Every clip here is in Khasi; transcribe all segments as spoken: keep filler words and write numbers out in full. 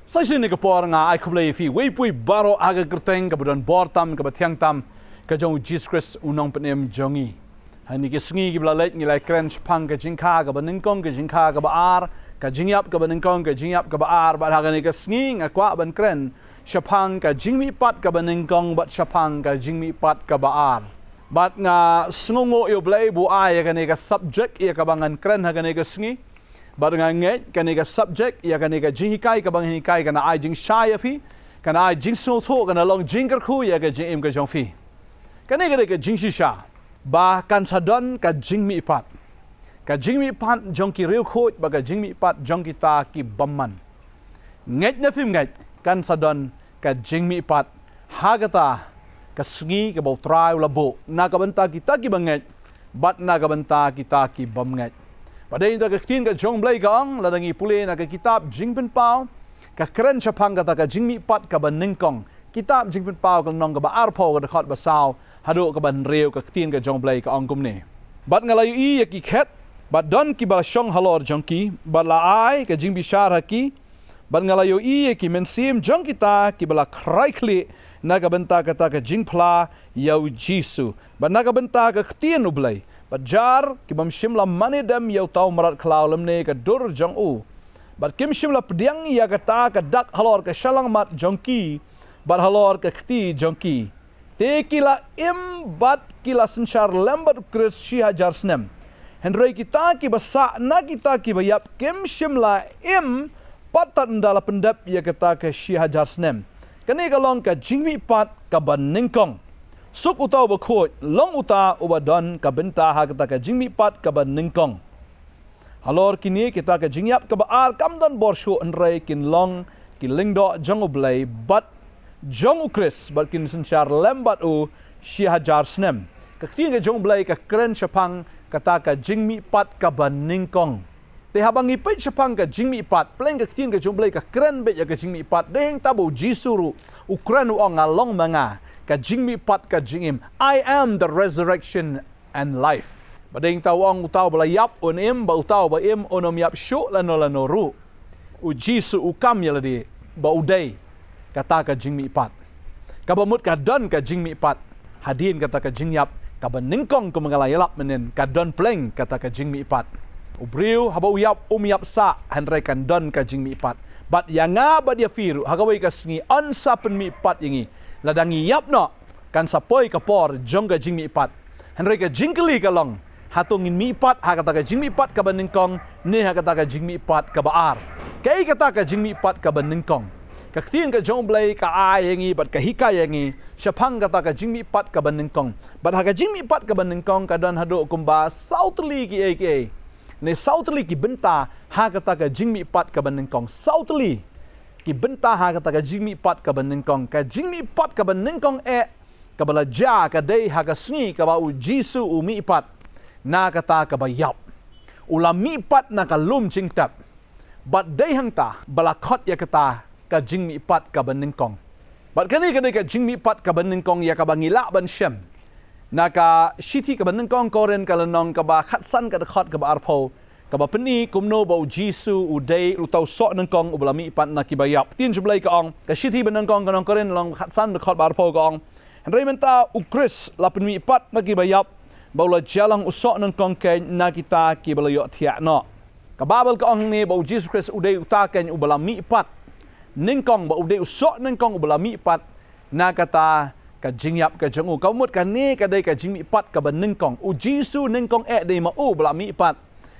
Sa shisien kane ka por nga ai khublei ïa phi, wei pa wei baroh ha ka kyrteng kaba don bor tam, kaba thiang tam, ka jong u Jisu Khrist u nongpynim jong ngi. Ha kine ki sngi kiba la leit ngi la kren shaphang ka jingkha kaba nyngkong, ka jingkha kaba ar, ka jingïap kaba nyngkong, ka jingïap kaba ar, bad ha kane ka sngi nga kwah ban kren shaphang ka jingmihpat kaba nyngkong bad shaphang ka jingmihpat kaba ar. Bad nga sngewnguh ïa U Blei ba u ai ïa kane ka subject ïa kaba ngan kren ha kane ka sngi. Bad nga ngeit kane ka subject ïa kane ka jinghikai kaba ngan hikai kan ai jingshai ïa phi, kan ai jingsngewthuh, kan long jingkyrkhu ïa ka jingim ka jong phi. Kane ka dei ka jingshisha ba kan sa don ka jingmihpat. Ka jingmihpat jong ki riewkhuid bad ka jingmihpat jong kita ki bymman. Ngeit ne phim ngeit, kan sa don ka jingmihpat ha kata ka sngi kaba U Trai u la buh na ka bynta kita kiba ngeit bad na ka bynta kita ki bym ngeit. Bad dei na ka ktien ka jong U Blei ka ong, lada ngi pule na ka kitab Jingpynpaw, ka kren shaphang kata ka jingmihpat kaba nyngkong. Kitab Jingpynpaw ka lynnong kaba arphew, ka dkhot ba saw haduh kaba hynriew, ka ktien ka jong U Blei ka ong kumne: Bad nga la ïohi ïa ki khet, bad don kiba la shong halor jong ki, bad la ai ka jingbishar ha ki, bad nga la ïohi ïa ki mynsiem jong kita kiba la khrai khlieh na ka bynta kata ka jingphla ïa U Jisu, bad na ka bynta ka ktien U Blei, bad jar ki bym shym la mane dem ïa uta u mrad khlaw lymne ka dur jong u, bad kim shym la pdiang ïa kata ka dak halor ka shyllangmat jong ki bad halor ka kti jong ki. Te ki la im bad ki la synshar lem bad U Khrist shi hajar snem. Hynrei kita kiba sah na kita kiba ïap kim shym la im pat tad ynda la pyndep ïa kata ka shi hajar snem. Kane ka long ka jingmihpat kaba nyngkong. Suk uta uba khuid, long uta uba don ka bynta ha kata ka jingmihpat kaba nyngkong. Halor kine kita ka jingïap kaba ar kam don bor shuh, hynrei kin long ki lyngdoh jong U Blei bad jong U Khrist, bad kin synshar lem bad u shi hajar snem. Ka ktien ka jong U Blei ka kren shaphang kata ka jingmihpat kaba nyngkong. Te haba ngi peit shaphang ka jingmihpat, pleng ka ktien ka jong U Blei ka kren beit ïa ka jingmihpat. Dei hangta ba U Jisu ruh u kren, u ong, nga long ma nga ka jingmihpat ka jingim. I am the resurrection and life. Bad dei hangta u ong, uta uba la ïap un im, bad uta uba im un ym ïap shuh lano lano ruh. U Jisu u kam ïa lade ba u dei kata ka jingmihpat. Kaba mut ka don ka jingmihpat hadien kata ka jingïap kaba nyngkong, kum nga la ïalap mynnin, ka don pleng kata ka jingmihpat. U briew haba u ïap um ïap sah, hynrei kan don ka jingmihpat. Bad ïa nga bad ïa phi ruh ha kawei ka sngi yn sa pynmihpat ïa ngi. Lada ngi ïap noh, kan sa poi ka por jong ka jingmihpat. Hynrei ka jingkylli ka long, hato ngin mihpat ha kata ka jingmihpat kaba nyngkong ne ha kata ka jingmihpat kaba ar? Kaei kata ka jingmihpat kaba nyngkong? Ka ktien ka jong U Blei ka ai ïa ngi bad ka hikai ïa ngi shaphang kata ka jingmihpat kaba nyngkong. Bad ha ka jingmihpat kaba nyngkong ka don haduh kumba saw tylli kiei kiei, ne saw tylli ki bynta ha kata ka jingmihpat kaba nyngkong. Saw tylli ki bynta ha kata ka jingmihpat kaba nyngkong. Ka jingmihpat kaba nyngkong eh kaba la jia ka dei ha ka sngi kaba U Jisu u mihpat na kata kaba ïap. U la mihpat na ka lum jingtep. Bad dei hangta ba la khot ïa kata ka jingmihpat kaba nyngkong. Bad kane ka dei ka jingmihpat kaba nyngkong ïa kaba ngi lah ban shem na ka shithi kaba nyngkong Korinth, ka lynnong kaba khatsan, ka dkhot kaba arphew, kaba pyni kumno ba U Jisu u dei uta u soh nyngkong uba la mihpat na kiba ïap. Ktien jong U Blei ka ong, ka shithi ba nyngkong ka nong Korinth, lynnong khatsan, dkhot ba arphew, ka ong: Hynrei mynta U Khrist la pynmihpat na kiba ïap, ba u la jia lang u soh nyngkong keiñ na kita kiba la ïohthiah noh. Ka Baibl ka ong hangne ba U Jisu Khrist u dei uta keiñ uba la mihpat nyngkong, ba u dei u soh nyngkong uba la mihpat na kata ka jingïap ka jong u. Kaba mut kane ka dei ka jingmihpat kaba nyngkong. U Jisu nyngkong eh dei ma u ba la mihpat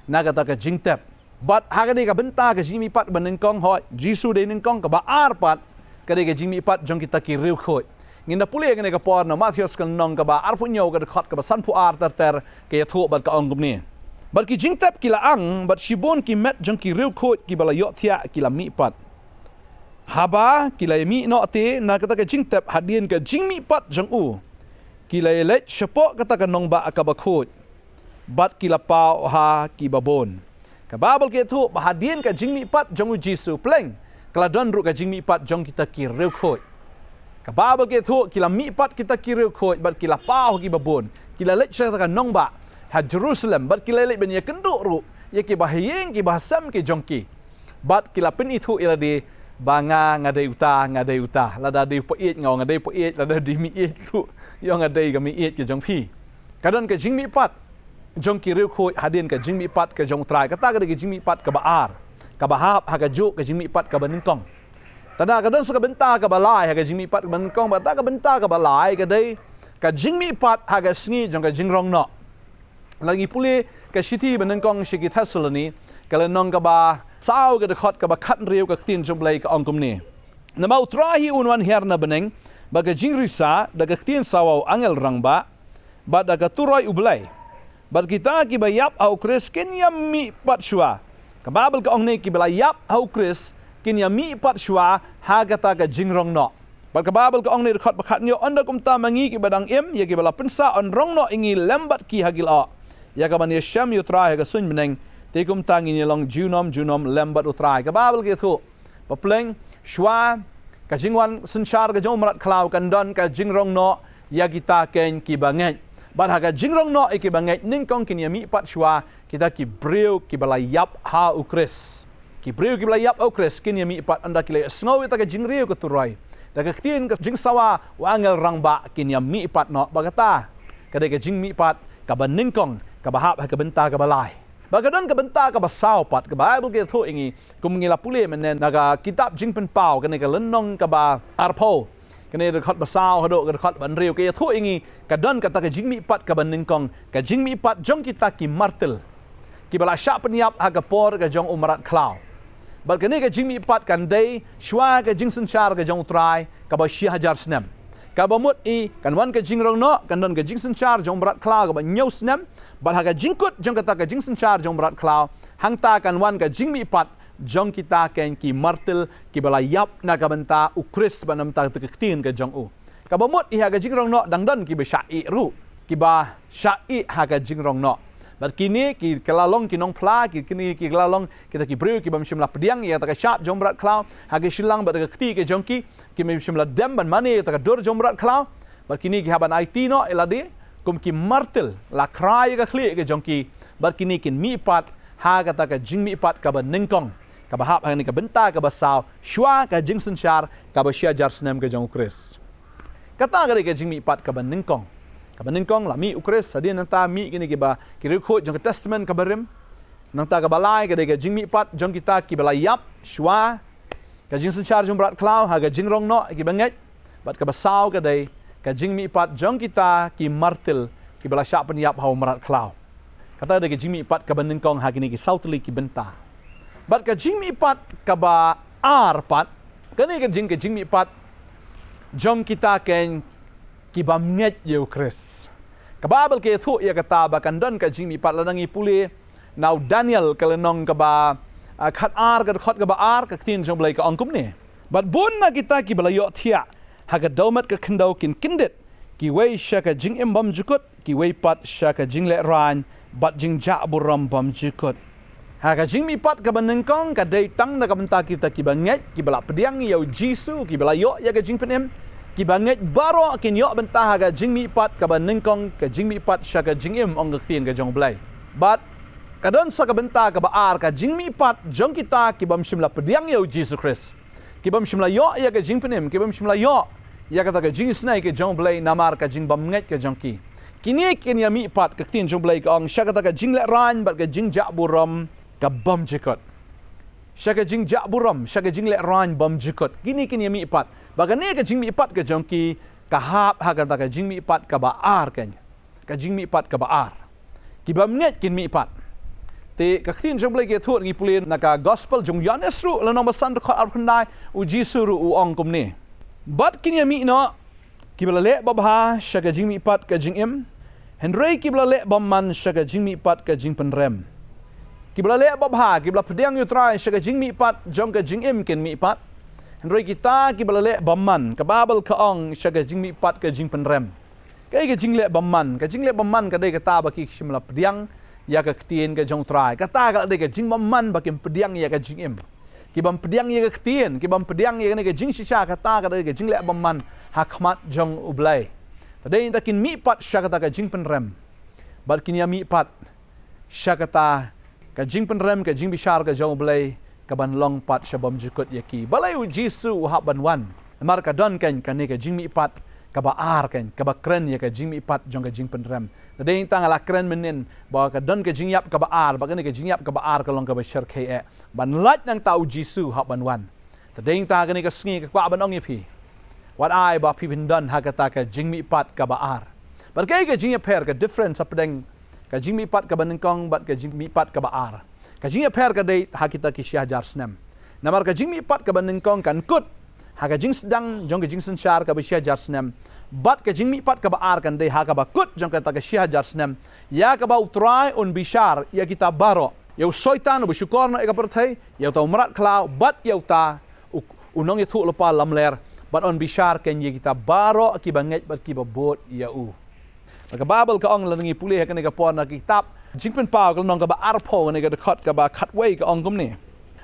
na kata ka jingtep. Bad ha kane ka bynta ka jingmihpat ba nyngkong, hooid, Jisu dei nyngkong. Kaba ar pat ka dei ka jingmihpat jong kita ki riewkhuid. Ngin da pule ha kane ka por na Mathaios ka lynnong kaba arphew hynñiew, ka dkhot kaba sanphew ar ter ter, ka ïathuh bad ka ong kumne: Bad ki jingtep ki la ang, bad shibun ki met jong ki riewkhuid kiba la ïohthiah ki la mihpat. Haba ki la ïa mih noh te na kata ka jingtep hadien ka jingmihpat jong u, ki la ïa leit shapoh kata ka nongbah kaba khuid, bad ki la paw ha kiba bun. Ka Baibl ka ïathuh ba hadien ka jingmihpat jong U Jisu, pleng ka la don ruh ka jingmihpat jong kita ki riewkhuid. Ka Baibl ka ïathuh ki la mihpat kita ki riewkhuid bad ki la paw ha kiba bun. Ki la leit sha kata ka nongbah ha Jerusalem bad ki la leit ban ïakynduh ruh ïa kiba ha ïing kiba ha sem ki jong ki. Bad ki la pynithuh ïa lade ba nga, nga dei uta, nga dei uta. Lada dei u paieit nga ong nga dei paieit, lada dei meieit ruh, ïa nga dei ka meieit ka jong phi. Ka don ka jingmihpat jong ki riewkhuid hadien ka jingmihpat ka jong U Trai. Kata ka dei ka jingmihpat kaba ar, kaba hap ha kajuh ka jingmihpat kaba nyngkong. Te da ka don sa ka bynta kaba lai ha ka jingmihpat kaba nyngkong, bad kata ka bynta kaba lai ka dei ka jingmihpat ha ka sngi jong ka jingrong noh. Lada ngi pule ka shithi banyngkong sha ki Thessaloni, ka lynnong kaba saw, ka dkhot kaba khathynriew, ka ktien jong U Blei ka ong kumne: Namar U Trai hi un wan hiar na bneng bad ka jingrisa, da ka ktien sawa u angel rangbah, bad da ka turoi U Blei. Bad kita kiba ïap ha U Khrist kin ïa mihpat shuwa. Ka Baibl ka ong ne, kiba la ïap ha U Khrist kin ïa mihpat shuwa ha kata ka jingrong noh. Bad ka Baibl ka ong ne, dkhot ba khathynñiew: Ynda kumta ma ngi kiba dang im, ïa kiba la pynsah, yn rong noh ïa ngi lem bad ki ha ki lyoh, ïa kaban ïashem ïa U Trai ha ka suiñ bneng. Te kumta ngin ïa long junom junom lem bad U Trai. Ka Baibl ka ïathuh ba pleng shuwa ka jingwan synshar ka jong U Mrad Khlaw kan don ka jingrong noh ïa kita kein kiba ngeit. Bad ha ka jingrong noh ïa kiba ngeit nyngkong kin ïa mihpat shuwa kita ki briew kiba la ïap ha U Khrist. Ki briew kiba la ïap ha U Khrist kin ïa mihpat, ynda ki la ïohsngew ïa kata ka jingriew ka turoi, da ka ktien ka jingsawa u angel rangbah, kin ïa mihpat noh. Bad kata ka dei ka jingmihpat kaba nyngkong, kaba hap ha ka bynta kaba lai. Bad ka don ka bynta kaba saw pat, ka Baibl ka ïathuh ïa ngi, kum ngi la pule mynne na ka kitab Jingpynpaw, kane ka lynnong kaba arphew, kane dkhot ba saw haduh ka dkhot ba hynriew, ka ïathuh ïa ngi, ka don kata ka jingmihpat kaba nyngkong, ka jingmihpat jong kita ki martir, kiba la shah pynïap ha ka por ka jong U Mrad Khlaw. Bad kane ka jingmihpat kan dei shuwa ka jingsynshar ka jong U Trai kaba shi hajar snem. Kaba mut hi kan wan ka jingrong noh, kan don ka jingsynshar jong U Mrad Khlaw kaba hynñiew snem, bad ha ka jingkut jong kata ka jingsynshar jong U Mrad Khlaw, hangta kan wan ka jingmihpat jong kita kein ki martir kiba la ïap na ka bynta U Khrist bad na ka bynta ka ktien ka jong u. Kaba mut hi ha ka jingrong noh dang don kiba shah ïeh ruh, kiba shah ïeh ha ka jingrong noh. Bad kine ki la long ki nongphla, ki, kine ki la long kita ki briew ki bym shym la pdiang ïa kata ka shap jong U Mrad Khlaw ha ka shiliang bad ka kti ka jong ki, ki bym shym la dem ban mane ïa kata ka dur jong U Mrad Khlaw. Bad kine ki hap ban aiti noh ïa lade kum ki martir, la khrai ïa ka khlieh ka jong ki. Bad kine kin mihpat ha kata ka jingmihpat kaba nyngkong, kaba hap ha kane ka bynta kaba saw, shuwa ka jingsynshar kaba shi hajar snem ka jong U Khrist. Kata ka dei ka jingmihpat kaba nyngkong. Kaba nyngkong la mih U Khrist, hadien nangta mih kine kiba, ki riewkhuid jong ka Testament kaba rim. Nangta kaba lai ka dei ka jingmihpat jong kita kiba la ïap shuwa ka jingsynshar jong U Mrad Khlaw ha ka jingrong noh ïa kiba ngeit. Bad kaba saw ka dei ka jingmihpat jong kita ki martir kiba la shah pynïap ha U Mrad Khlaw. Kata ka dei ka jingmihpat kaba nyngkong ha kine ki saw tylli ki bynta. Bad ka jingmihpat kaba ar pat, kane ka jing, ka jingmihpat jong kita kein ki bym ngeit ïa U Khrist. Ka Baibl ka ïathuh ïa kata ba kan don ka jingmihpat, lada ngi pule na u Daniel ka lynnong kaba, ah, khatar, ka dkhot kaba ar, ka ktien jong U Blei ka ong kumne: Bad bun na kita kiba la ïohthiah ha ka dewmet ka khyndew kin kyndit, kiwei sha ka jingim bymjukut, kiwei pat sha ka jinglehraiñ bad jingjahburom bymjukut. Ha ka jingmihpat kaba nyngkong ka dei tang na ka bynta kita kiba ngeit, kiba la pdiang ïa U Jisu, kiba la ïoh ïa ka jingpynim. Kiba ngeit baroh kin ïoh bynta ha ka jingmihpat kaba nyngkong, ka jingmihpat sha ka jingim, ong ka ktien ka jong U Blei. Bad ka don sa ka bynta kaba ar, ka jingmihpat jong kita ki bym shym la pdiang ïa U Jisu Khrist, ki bym shym la ïoh ïa ka jingpynim, ki bym shym la ïoh ïa kata ka jingisynei ka jong U Blei namar ka jingbymngeit ka jong ki. Kine kin ïa mihpat, ka ktien jong U Blei ka ong, sha kata ka jinglehraiñ bad ka jingjahburom ka bymjukut. Sha ka jingjahburom, sha ka jinglehraiñ bymjukut. Kine kin ïa mihpat. Bad kane ka jingmihpat ka jong ki ka hap ha kata ka jingmihpat kaba ar kein. Ka jingmihpat kaba ar. Ki bym ngeit kin mihpat. Te ka ktien jong U Blei ka ïathuh, ngi pule na ka Gospel jong u Ïoannis ruh, lynnong ba san, dkhot arphew khyndai, U Jisu ruh u ong kumne: Bad kin ïa mih noh kiba la leh babha sha ka jingmihpat ka jingim, hynrei kiba la leh bymman sha ka jingmihpat ka jingpynrem. Kiba la leh babha, kiba la pdiang ïa U Trai sha ka jingmihpat jong ka jingim kin mihpat. Hynrei kita kiba la leh bymman, ka Baibl ka ong, sha ka jingmihpat ka jingpynrem. Kaei ka jingleh bymman? Ka jingleh bymman ka dei kata ba ki shym la pdiang ïa ka ktien ka jong U Trai. Kata ka dei ka jingbymman ba kim pdiang ïa ka jingim. Ki bym pdiang ïa ka ktien, ki bym pdiang ïa kane ka jingshisha, kata ka dei ka jingleh bymman ha khmat jong U Blei. Te dei nangta kin mihpat sha kata ka jingpynrem. Bad kin ïa mihpat sha kata ka jingpynrem, ka jingbishar ka jong U Blei, kaban long pat sha bymjukut ïa ki. Balei u Jisu u hap ban wan? Namar ka don keiñ kane ka jingmihpat kaba ar keiñ, kaba kren ïa ka jingmihpat jong ka jingpynrem. Te dei nangta nga la kren mynnin ba ka don ka jingïap kaba ar, ba kane ka jingïap kaba ar ka long kaba shyrkhei eh. Ban lait nangta u Jisu u hap ban wan. Te dei nangta kane ka sngi nga kwah ban ong ïa phi, wat ai ba phin don ha kata ka jingmihpat kaba ar. Bad kaei ka jingïapher, ka difference hapdeng ka jingmihpat kaba nyngkong bad ka jingmihpat kaba ar? Ka jingïapher ka dei ha kita ki shi hajar snem. Namar ka jingmihpat kaba nyngkong kan kut ha ka jingsdang jong ka jingsynshar kaba shi hajar snem. Bad ka jingmihpat kaba ar kan dei ha kaba kut jong kata ka shi hajar snem. Ïa kaba u Trai un bishar ïa kita baroh. Ïa u Soitan uba shukor noh ïa ka pyrthei, ïa uta u mrad khlaw, bad ïa uta u, u nongïathuhlypa lamler, bad un bishar keiñ ïa kita baroh kiba ngeit bad kiba bud ïa u. Bad ka Baibl ka ong, lada ngi pule ha kane ka por na ka kitab Jingpynpaw ka lynnong kaba arphew, kane ka dkhot kaba khatwei, ka ong kumne: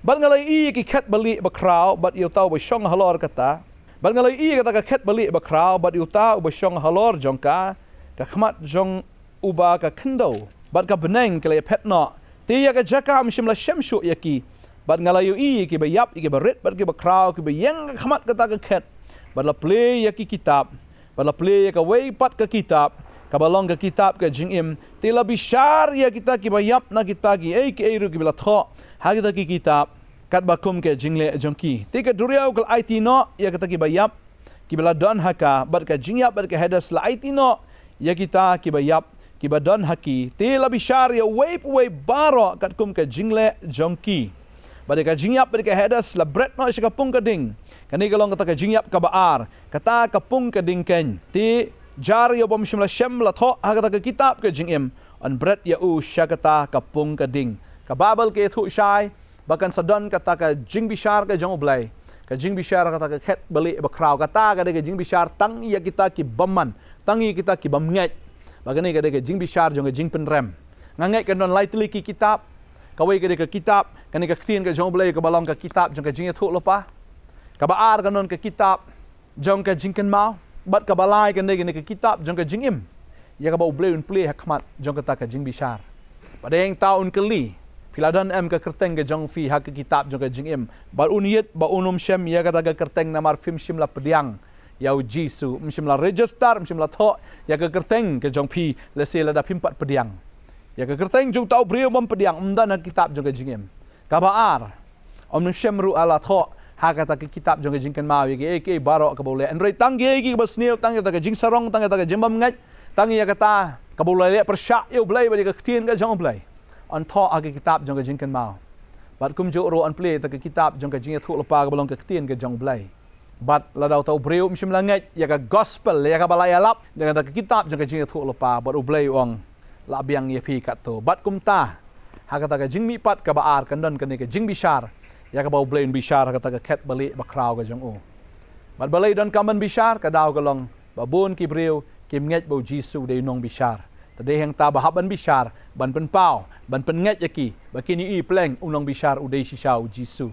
Bad nga la ïohi ïa ki khet balieh bakhraw bad ïa uta uba shong halor kata. Bad nga la ïohi ïa kata ka khet balieh bakhraw bad ïa uta uba shong halor jong ka, ka khmat jong uba ka khyndew bad ka bneng ki la ïaphet noh. Te ïa ka jaka ym shym la shem shuh ïa ki. Bad nga la ïohi ïa kiba ïap, ïa kiba rit bad kiba khraw, kiba ïeng ha khmat kata ka khet. Bad la plie ïa ki kitab. Bad la plie ïa kawei pat ka kitab, kaba long ka kitab ka jingim. Te la bishar ïa kita kiba ïap na kita kiei kiei ruh kiba la thoh ha kita ki kitab, katba kum ka jingleh jong ki. Te ka duriaw ka la aiti noh ïa kita kiba ïap kiba la don ha ka, bad ka jingïap bad ka Hades la aiti noh ïa kita kiba ïap kiba don ha ki. Te la bishar ïa uwei pa uwei baroh katkum ka jingleh jong ki. Bad ïa ka jingïap bad ïa ka Hades la bret noh sha ka pung ka ding. Kane ka long kata ka jingïap kaba ar, kata ka pung ka ding keiñ. Te jar ïa uba ym shym la shem la thoh ha kata ka kitab ka jingim, yn bret ïa u sha kata ka pung ka ding. Ka Baibl ka ïathuh shai ba kan sa don kata ka jingbishar ka jong U Blei, ka jingbishar kata ka khet balieh bakhraw. Kata ka dei ka jingbishar tang ïa kita ki bymman, tang ïa kita ki bym ngeit. Ba kane ka dei ka jingbishar jong ka jingpynrem. Nga ngeit kan don lai tylli ki kitab. Kawei ka dei ka kitab, kane ka ktien ka jong U Blei, kaba long ka kitab jong ka jingïathuhlypa. Kaba ar kan don ka kitab jong ka jingkynmaw, bad kaba lai kan dei kane ka kitab jong ka jingim, ïa kaba U Blei un plie ha khmat jong kata ka jingbishar. Bad hangta un kylli: Phi la don em ka kyrteng ka jong phi ha ka kitab jong ka jingim? Bad un ïit ba un ym shem ïa kata ka kyrteng, namar phim shym la pdiang ïa U Jisu, ym shym la register, ym shym la thoh ïa ka kyrteng ka jong phi, lehse lada phim pat pdiang. Ïa ka kyrteng jong uta u briew bym pdiang, ym don ha ka kitab jong ka jingim. Kaba ar, ym shem ruh la thoh ha kata ka kitab jong ka jingkynmaw ïa kiei kiei baroh kaba u leh. Hynrei tang kiei kiei kiba sniew, tang ïa kata ka jingsarong, tang ïa kata ka jingbymngeit, tang ïa kata kaba u la leh pyrshah ïa U Blei bad ïa ka ktien ka jong U Blei, yn thoh ha ka kitab jong ka jingkynmaw. Bad kumjuh ruh yn plie ïa kata ka kitab jong ka jingïathuhlypa kaba long ka ktien ka jong U Blei. Bad lada uta u briew um shym la ngeit ïa ka gospel, ïa kaba la ïalap da ka kitab jong ka jingïathuhlypa, bad U Blei u ong, lah biang ïa phi katto. Bad kumta, ha kata ka jingmihpat kaba ar kan don kane ka jingbishar, ïa kaba U Blei un bishar ha kata ka khet balieh bakhraw ka jong u. Bad balei donkam ban bishar? Ka daw ka long ba bun ki briew kim ngeit ba U Jisu u dei u nongbishar. Te dei hangta ba hap ban bishar, ban pynpaw, ban pynngeit ïa ki ba kin ïohi pleng u nongbishar u dei shisha U Jisu.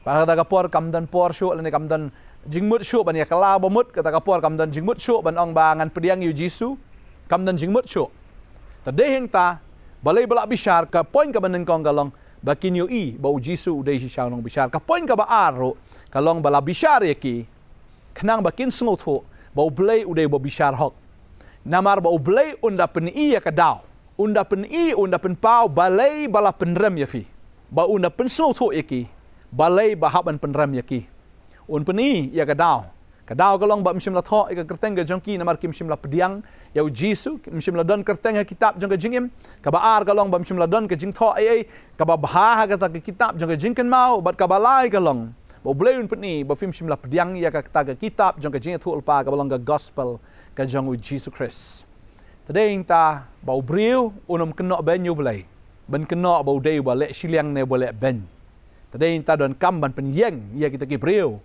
Bad ha kata ka por kam don por shuh, lane kam don jingmut shuh ban ïa kylla ba mut, kata ka por kam don jingmut shuh ban ong ba ngan pdiang ïa U Jisu. Kam don jingmut shuh. Te dei hangta, balei ba la bishar? Ka point kaba nyngkong ka long ba kin ïohi ba U Jisu u dei shisha u nongbishar. Ka point kaba ar ruh ka long ba la bishar ïa ki khnang ba kin sngewthuh ba U Blei u dei uba bishar hok. Namar ba U Blei un da pyni ïa ka daw, un da pyni, un da pynpaw balei ba la pynrem ïa phi. Ba un da pynsngewthuh ïa ki balei ba hap ban pynrem ïa ki. Un pyni ïa ka daw. Ka daw ka long ba um shym la thoh ïa ka kyrteng ka jong ki namar kim shym la pdiang ïa U Jisu, kim shym la don kyrteng ha kitab jong ka jingim. Kaba ar ka long ba um shym la don ka jingthoh ei ei kaba bha ha kata ka kitab jong ka jingkynmaw. Bad kaba lai ka long ba U Blei un pyni ba phim shym la pdiang ïa kata ka kitab jong ka jingïathuhlypa kaba long ka gospel ka jong U Jisu Khrist. Te dei hangta ba u briew un ym kynnoh beiñ ïa U Blei ban kynnoh ba u dei uba leh shiliang ne uba leh beiñ. Te dei hangta donkam ban pynïeng ïa kita ki briew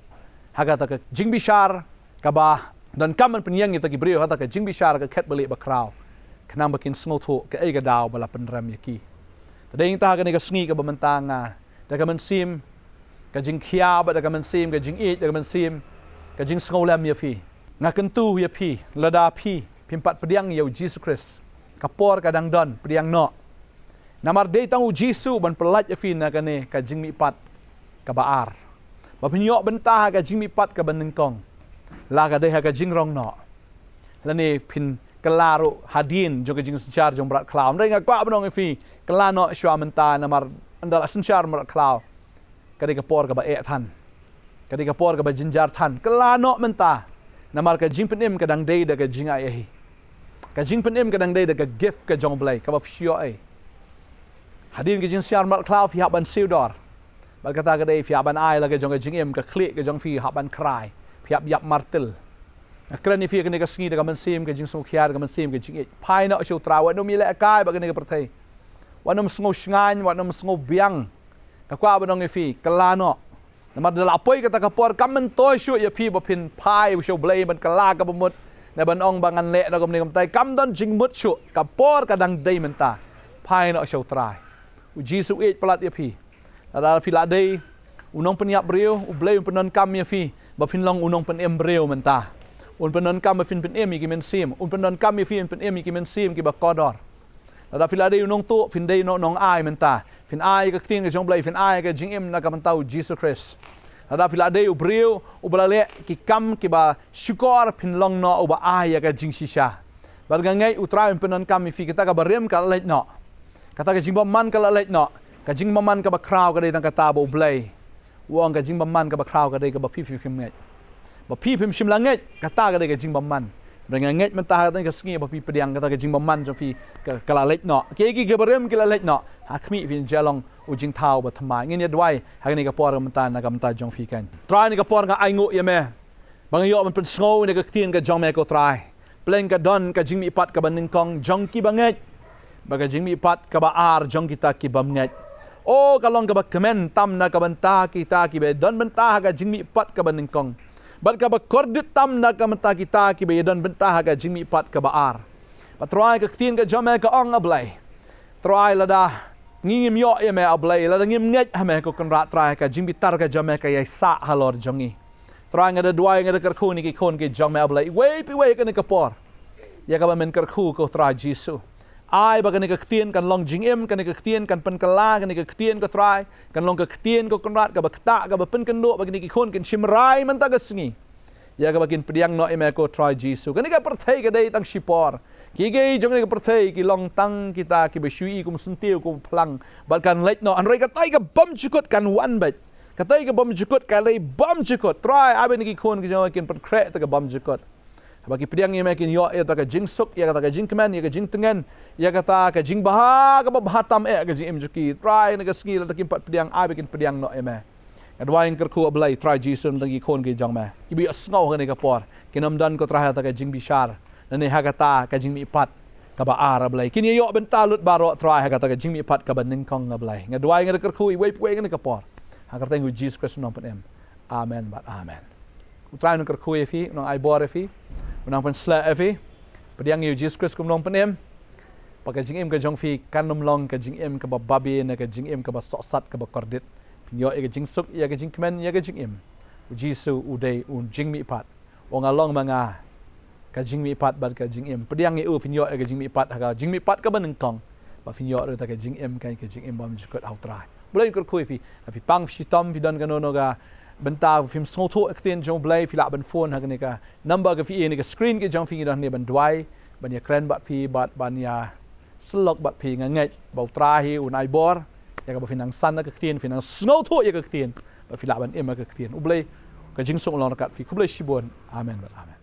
ha kata ka jingbishar, kaba donkam ban pynïeng ïa kita ki briew ha kata ka jingbishar ka khet balieh bakhraw, khnang ba kin sngewthuh kaei ka daw ba la pynrem ïa ki. Te dei hangta ha kane ka sngi kaba mynta nga da ka mynsiem ka jingkhia bad da ka mynsiem ka jingïeit, da ka mynsiem ka jingsngewlem ïa phi. Nga kyntu ïa phi, lada phi phim pat pdiang ïa U Jisu Khrist, ka por ka dang don, pdiang noh. Namar dei tang u Jisu ban pyllait ïa phi na kane ka jingmihpat kaba ar, ba phin ïoh bynta ha ka jingmihpat kaba nyngkong. La ka dei ha ka jingrong noh, lane phin kylla ruh hadien jong ka jingsynshar jong mrad khlaw. Hynrei nga kwah ban ong ïa phi, kylla noh shuwa mynta, namar ynda la synshar mrad khlaw, ka dei ka por kaba eh than, ka dei ka por kaba jynjar than. Kylla noh mynta, namar ka jingpynim ka dang dei da ka jingai ei. Ka jingpynim ka dang dei da ka gift ka jong U Blei kaba phi shu ïoh ei. Hadien ka jingsynshar mrad khlaw phi hap ban siew dor. Bad kata ka dei phi hap ban ai la ka jong ka jingim, ka khlieh ka jong phi hap ban khrai. Phi hap ïap martil. Nga kren ïa phi kane ka sngi da ka mynsiem ka jingsngewkhia, da ka mynsiem ka jingïeit. Phai noh sha U Trai, wat nym ïalehkai bad kane ka pyrthei. Wat nym sngew shngaiñ, wat nym sngew biang. Nga kwah ban ong ïa phi, kylla noh. Namar da la poi kata ka por, kam myntoi shuh ïa phi ba phin phai sha U Blei ban kylla kaba mut, ne ban ong ba ngan leh noh kumne kumtai. Kam don jingmut shuh, ka por ka dang dei mynta. Phai noh sha U Trai. U Jisu u ïeit palat ïa phi. Lada phi la dei u nongpynïap briew, U Blei un pyndonkam ïa phi ba phin long u nongpynim briew mynta. Un pyndonkam ba phin pynim ïa ki mynsiem, un pyndonkam ïa phi, un pynim ïa ki mynsiem kiba kordor. Lada phi la dei u nongtuh, phin dei u nong, nongai mynta. Phin ai ka ktien ka jong U Blei, phin ai ka jingim na ka bynta U Jisu Khrist. Lada phi la dei u briew uba la leh ki kam kiba shukor, phin long noh uba ai ïa ka jingshisha. Bad nga ngeit U Trai un pyndonkam ïa phi. Kata kaba rim ka la leit noh. Kata ka jingbymman ka la leit noh. Ka jingbymman kaba khraw ka dei tang kata ba U Blei u ong, ka jingbymman kaba khraw ka dei kaba phi phim ngeit. Ba phi phim shym la ngeit, kata ka dei ka jingbymman. Hynrei nga ngeit mynta ha kata ka sngi ba phi pdiang, kata ka jingbymman jong phi ka, ka la leit noh. Kiei kiei kiba rim ki la leit noh. Ha khmih phin ïa long u jingthaw ba thymmai. Ngin ïa duwai ha kane ka por mynta na ka bynta jong phi kan. Trai, ha kane ka por nga ainguh ïa me ba nga ïoh ban pynsngew ïa ka ktien ka jong me ko Trai. Pleng ka don ka jingmihpat kaba nyngkong jong kiba ngeit, bad ka jingmihpat kaba ar jong kita ki bym ngeit. O, ka long kaba kmen tam na ka bynta kita kiba ïadon bynta ha ka jingmihpat kaba nyngkong, bad kaba kordit tam na ka bynta kita kiba ïadon bynta ha ka jingmihpat kaba ar. Bad Trai, ka ktien ka jong me ka ong, A Blei, Trai, lada ngi ngim ïoh ïa me, A Blei, lada ngim ngeit ha me ko Kynrad, Trai, ka jingbitar ka jong me ka ïai sah halor jong ngi. Trai, nga da duwai, nga da kyrkhu ïa ki khun ki jong me, A Blei, iwei pa iwei ha kane ka por, ïa kaba men kyrkhu ko Trai Jisu. Ai ba kane ka ktien kan long jingim, kane ka ktien kan pynkylla, kane ka ktien ko Trai kan long ka ktien ko Kynrad kaba ktah, kaba pynkynduh ba kine ki khun kin shim rai mynta ka sngi, ïa kaba kin pdiang noh ïa me ko Trai Jisu. Kane ka pyrthei ka dei tang shipor. Kiei kiei jong kane ka pyrthei ki long tang kita kiba shu ïohi kum syntiew, kum phlang, bad kan leit noh. Hynrei katai ka bymjukut kan wan beit. Katai ka bymjukut ka dei bymjukut. Trai, ai ba kine ki khun ki jong me kin pynkhreh ïa kata ka bymjukut. Haba ki pdiang ïa me kin ïoh ïa kata ka jingsuk, ïa kata ka jingkmen, ïa ka jingtngen, ïa kata ka jingbha kaba bha tam eh ha ka jingim jong ki. Trai, ha kane ka sngi lada kim pat pdiang, ai ba kin pdiang noh ïa me. Nga duwai, nga kyrkhu, A Blei Trai Jisu, na ka bynta ki khun ki jong me kiba ïohsngew ha kane ka por. Kin ym don ko Trai ha kata ka jingbishar, lane ha kata ka jingmihpat kaba ar, A Blei. Kin ïa ïoh bynta lut baroh Trai ha kata ka jingmihpat kaba nyngkong, A Blei. Nga duwai, nga da kyrkhu iwei pa iwei ha kane ka por, ha ka kyrteng U Jisu Khrist U Nongpynim. Amen bad amen. U Trai Un nang kyrkhu ïa phi, Un nang ai bor ïa phi, Un nang pynshlur ïa phi. Pdiang ïa U Jisu Khrist kum U Nongpynim, ba ka jingim ka jong phi kan ym long ka jingim kaba babe, ne ka jingim kaba sohsat, kaba kordit. Phin ïoh ïa ka jingsuk, ïa ka jingkmen, ïa ka jingim. U Jisu U dei U Jingmihpat. U ong, nga long ma nga ka jingmihpat bad ka jingim. Pdiang ïa U, phin ïoh ïa ka jingmihpat ha ka jingmihpat kaba nyngkong, bad phin ïoh ruh ïa ka jingim, ka, ka jingim bymjukut ha U Trai. U Blei Un kyrkhu ïa phi. Lada phi pang, phi shitom, phi don kano kano ka bynta, phim sngewthuh ïa ka ktien jong U Blei, phi lah ban phone ha kane ka number ka phi ïohi ha kane ka screen ka jong phi. Ngi don hangne ban duwai, ban ïakren bad phi, bad ban ïasyllok bad phi. Nga ngeit ba U Trai hi Un ai bor ïa kaba phin nang san ïa ka ktien, phin nang sngewthuh ïa ka ktien, bad phi lah ban im ïa ka ktien. U Blei, ka jingsuk long ryngkat phi. Khublei shibun. Amen bad amen.